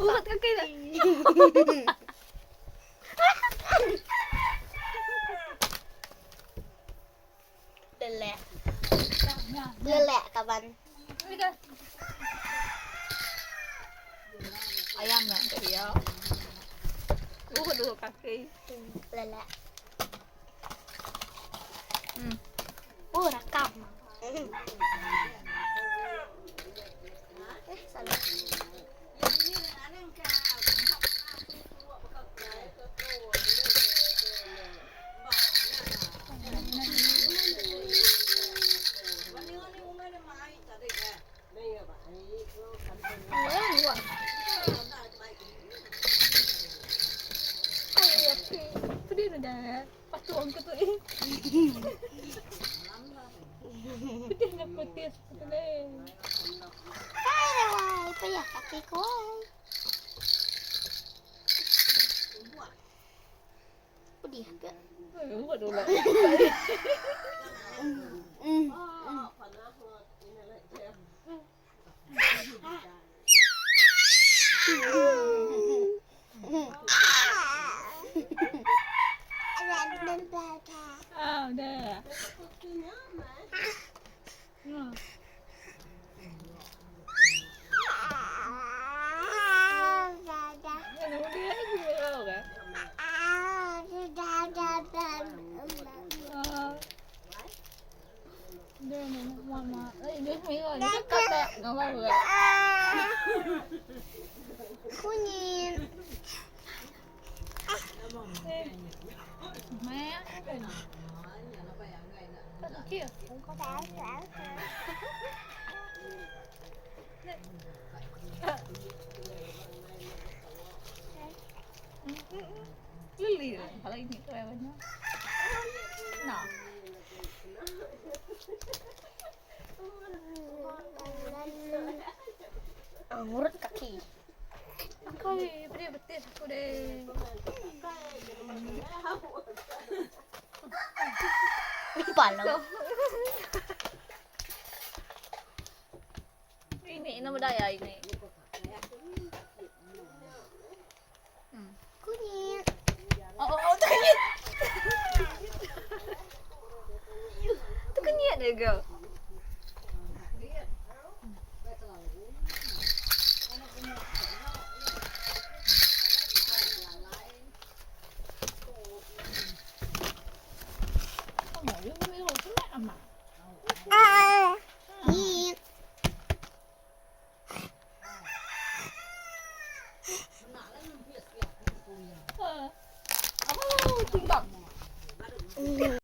Urut kaki dah. Lelek. Lelek kaban. Ayam lah dia. Urut dulu kaki. Lelek. Oh, rakam. Eh, salah. Pedih dah. Patung ke tu eh. Pedih nak petis pedih. Hai, payah kaki ku. Pedih ke? Buat dulu. Ah, dah. Dia ni kau kan? Dia ni mama. Eh, dia ni dia kata ngapa bukan? Kunyit. Mẹ. Kia. Lily, kalau ini tu banyak. Nah. Ah, ngurut kaki. Aku beri betis aku deh. Palau. Ini nama daya ini. Kunyit. Oh, terkenyit. Terkenyit dia ke? Ah. Kunyit. Oh, tinggal.